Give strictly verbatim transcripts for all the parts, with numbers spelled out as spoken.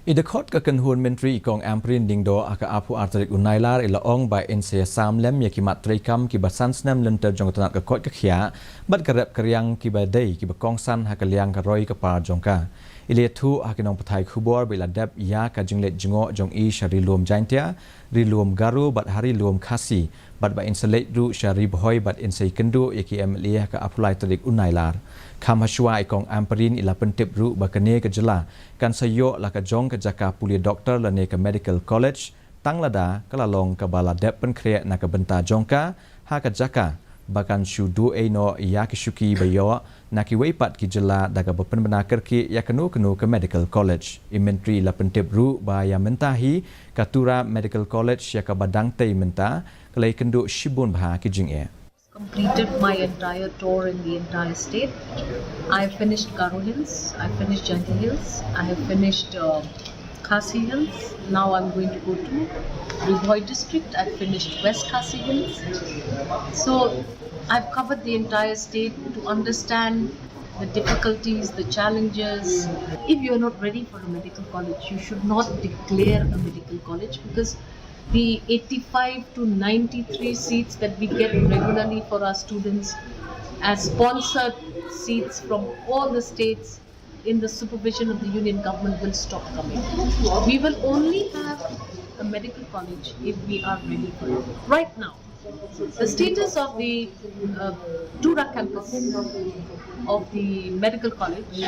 I dkhot ka kynhun myntri i Kong Ampareen Lyngdoh ha ka arphew ar tarik u Nailar i la ong ba in sa ïa sam lem ïa ki mat treikam kiba san snem lynter jong ka tnat ka koit ka khiah bad ka rep ka riang kiba dei kiba kongsan ha ka liang ka roi ka par jong ka. I la ïathuh ha ki nongpathai khubor ba i la dep ïa ka jingleit jngoh jong i sha Ri Lum Jaiñtia, Ri Lum Garo bad ha Ri Lum Khasi, bad ba in sa leit ruh sha Ri Bhoi bad in sa ïakynduh ïa ki M L A ha ka arphew lai tarik u Nailar. Kham hashwa i Kong Ampareen i la pyntip ruh ba kane ka jylla kan sa ïoh la ka jong ka jaka pule doktor lane ka medical college, tang lada ka la long kaba la dep pynkhreh na ka bynta jong ka ha ka jaka ba kan shu duh ei noh ïa ki shuki ba ïoh na kiwei pat ki jylla da kaba pynbna kyrkieh ïa kano kano ka medical college. I myntri i la pyntip ruh ba ïa mynta hi ka Tura Medical College ïa kaba dang tei mynta ka la ïakynduh shibun bha ki jingeh. Completed my entire tour in the entire state. I have finished Garo Hills, I finished Jaintia Hills, I have finished uh, Khasi Hills. Now I'm going to go to Ri Bhoi district. I've finished West Khasi Hills. So I've covered the entire state to understand the difficulties, the challenges. If you are not ready for a medical college, you should not declare a medical college, because the eighty-five to ninety-three seats that we get regularly for our students as sponsored seats from all the states in the supervision of the union government will stop coming. We will only have a medical college if we are ready for it. Right now, the status of the uh, Tura campus of the medical college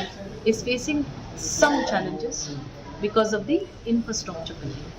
is facing some challenges because of the infrastructure building.